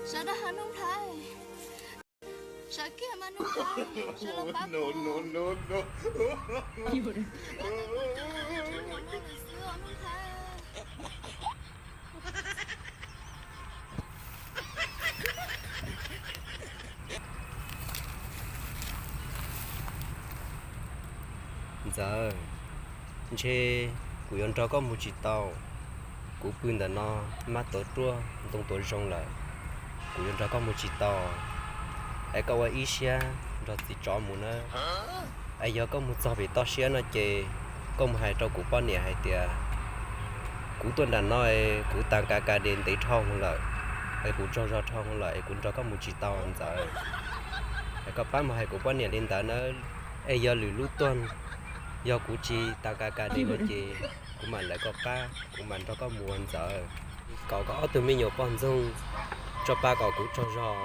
Sawv daws, Nuj Nplhaib, sawv kiag mas Nuj Nplhaib, sawv los pab kuv. Ntxawm, Ntxawm, ntshe kuv yuav nrog koj mus tsis tau. Kuv pw ntawm no mab tuav ruaj ntoo tuav zoo lawm, kuv yuav nrog koj mus tsis tau. Es koj ua ib siab nrog txiv tsov mus nawb. Es yog koj mus txog pem toj siab no ces koj mus hais rau kuv poj niam hais tias kuv tuaj nram no es kuv tas ka ka de ntev dhau lawm, es kuv tsaug zog dhau lawm es kuv nrog koj mus tsis tau Ntxawm. Es koj pab mus hais kuv poj niam li ntawd nawb. Es yog lwm lub tuag, yog kuv tsis tas ka ka de no ces kuv mam lawv koj qab, kuv mam nrog koj mus Ntxawm. Kom koj ob tug me nyuam poj ntxoog tso pa kom kuv tsaug zog.